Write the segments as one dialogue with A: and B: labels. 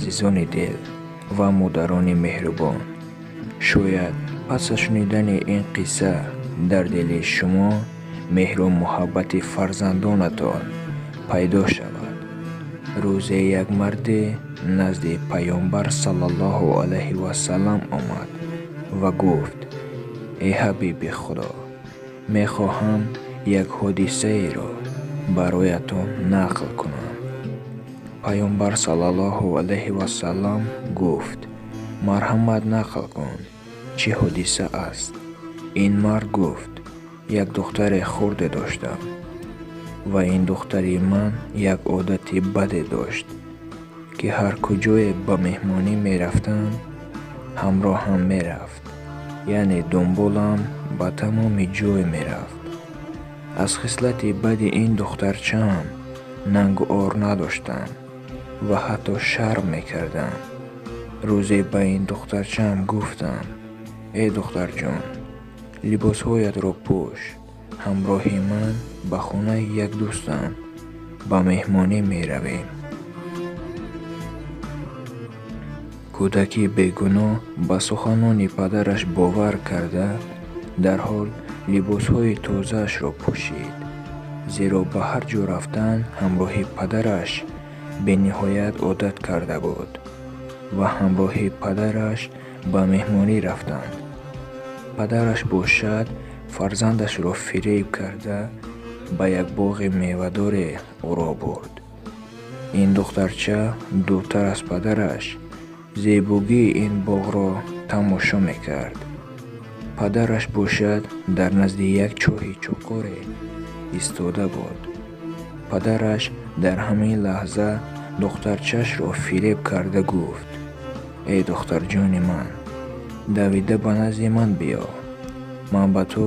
A: Азизони дил ва модарони меҳрубон, шояд пас аз шунидани ин қисса дар дили шумо меҳру муҳаббати фарзандонатон пайдо шавад. Рӯзе як марде назди Паёмбар саллаллоҳу алайҳи вассалам омад ва гуфт: «Эй ҳабиби Худо, мехоҳам як ҳодисаеро бароятон нақл кунам». Паёмбар саллаллоҳу алайҳи вассалам гуфт: «Марҳамат, нақл кун, чӣ ҳодиса аст?» Ин мард гуфт: «Як духтаре хурде доштам ва ин духтари ман як одати баде дошт, ки ҳар куҷое ба меҳмонӣ мерафтам, ҳамроҳам мерафт, яъне дунболам ба тамоми ҷой мерафт. Аз хислати бади ин духтарчаам нангу ор надоштам ва ҳатто шарм мекардам. Рӯзе ба ин духтарчаам гуфтам: эй духтарҷон, либосҳоятро пӯш, ҳамроҳи ман ба хонаи як дӯстам ба меҳмонӣ меравем. Кӯдаки бегуноҳ ба суханони падараш бовар карда, дарҳол либосҳои тозаашро пӯшид, зеро ба ҳар ҷо рафтан ҳамроҳи падараш бениҳоят одат карда буд ва ҳамроҳи падараш ба меҳмонӣ рафтанд. Падараш бошад фарзандашро фиреб карда ба як боғи мевадоре ӯро бурд. Ин духтарча дуртар аз падараш зебогии ин боғро тамошо мекард. Падараш бошад дар назди як чоҳи чуқуре истода буд. Падараш дар ҳамин лаҳза духтарчашро фиреб карда гуфт: эй духтарҷони ман, давида ба назди ман биё, ман ба ту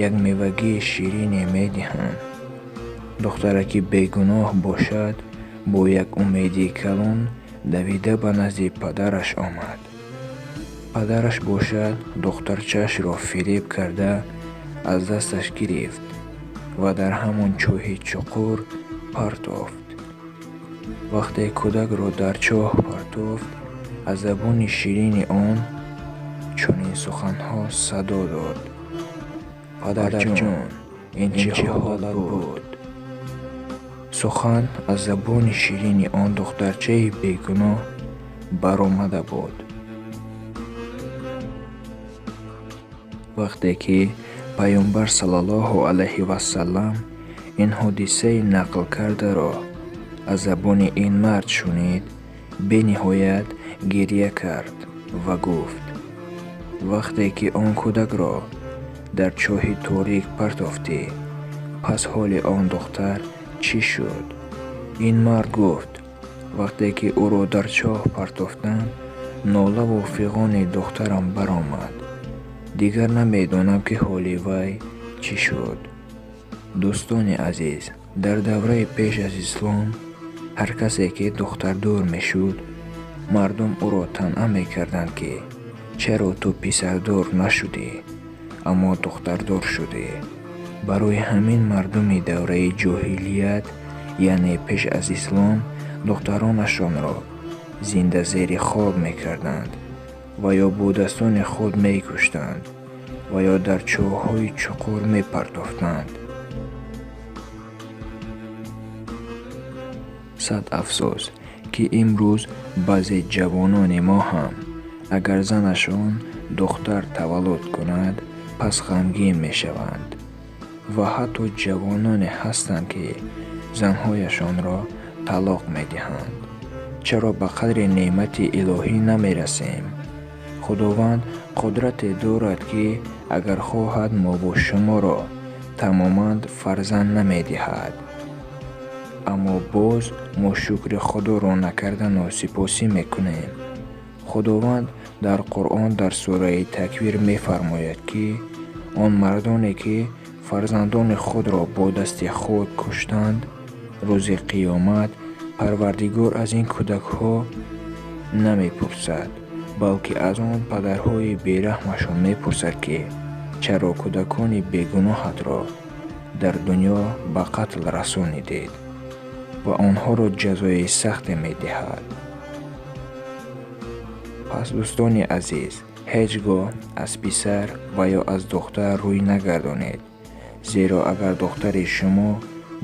A: як мевагии ширине медиҳам. Духтараки бегуноҳ бошад бо як умеди калон давида ба назди падараш омад. Падараш бошад духтарчашро фиреб карда аз дасташ гирифт ва дар ҳамон чоҳи чуқур партофт. Вақте кӯдакро дар чоҳ партофт, аз забони ширини он чунин суханҳо садо дод: падарҷон, ин чӣ ҳолат буд? Сухан аз забони ширини он духтарчаи бегуноҳ баромада буд. Вақте ки Паёмбар саллаллоҳу алайҳи вассалам ин ҳодисаи нақл кардаро аз забони ин мард шунид, бениҳоят гиря кард ва гуфт: вақте ки он кӯдакро дар чоҳи торик партофтӣ, пас ҳоли он духтар чӣ шуд? Ин мард гуфт: вақте ки ӯро дар чоҳ партофтам, нолаву фиғони духтарам баромад. Дигар намедонам ки ҳоли вай чӣ шуд. Дӯстони азиз, дар давраи пеш аз ислом ҳар касе ки духтардор мешуд, мардум ӯро танъа мекарданд, ки чаро ту писардор нашудӣ, аммо духтардор шудӣ. Барои ҳамин мардуми давраи ҷоҳилият, яъне пеш аз ислом, духтаронашонро зинда зери хок мекарданд ва ё бо дастони худ мекуштанд ва ё дар чоҳҳои чуқур мепартофтанд. Сад афсӯс, ки имрӯз баъзе ҷавонони мо ҳам агар занашон духтар таваллуд кунад, пас ғамгин мешаванд ва ҳатто ҷавононе ҳастанд, ки занҳояшонро талоқ медиҳанд. Чаро ба қадри неъмати илоҳӣ намерасем? Худованд қудрате дорад, ки агар хоҳад мову шуморо тамоман фарзанд намедиҳад. Аммо боз мо шукри Худоро накардану сипосӣ мекунем. Худованд дар Қуръон дар сураи Таквир мефармояд, ки он мардоне ки фарзандони худро бо дасти худ куштанд, рӯзи қиёмат Парвардигор аз ин кӯдакҳо намепурсад, балки аз он падарҳои бераҳмашон мепурсад, ки чаро кӯдакони бегуноҳатро дар дунё ба қатл расонидед ва онҳоро ҷазои сахте медиҳад. Пас дӯстони азиз, ҳеҷ гоҳ аз писар ва ё аз духтар рӯй нагардонед, зеро агар духтари шумо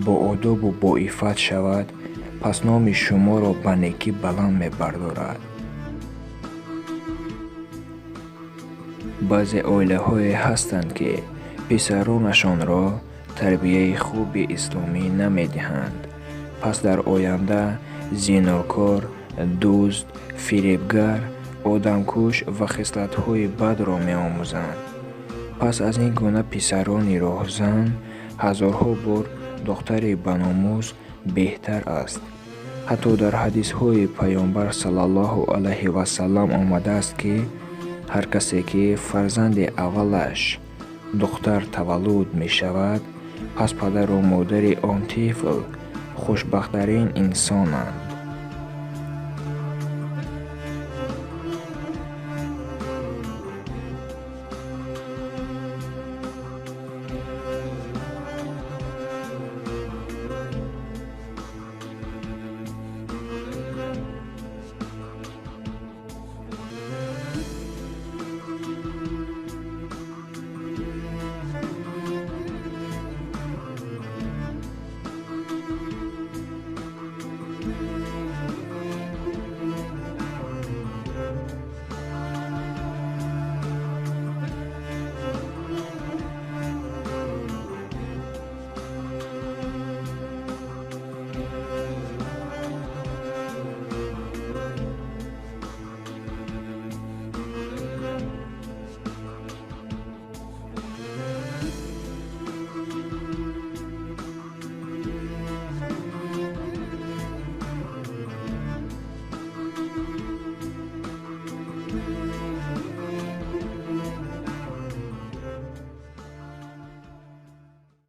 A: бо одобу боиффат шавад, пас номи шуморо ба некӣ баланд мебардорад. Баъзе оилаҳое ҳастанд, ки писаронашонро тарбияи хуби исломӣ намедиҳанд. Пас дар оянда зинокор, дузд, фиребгар, одамкуш ва хислатҳои бадро меомӯзанд. Пас аз ин гуна писарони роҳзан ҳазорҳо бор духтари баномус беҳтар аст. Ҳатто дар ҳадисҳои Паёмбар саллаллоҳу алайҳи васаллам омадааст, ки ҳар касе ки фарзанди аввалаш духтар таваллуд мешавад, пас падару модари он тифл хушбахттарин инсонанд.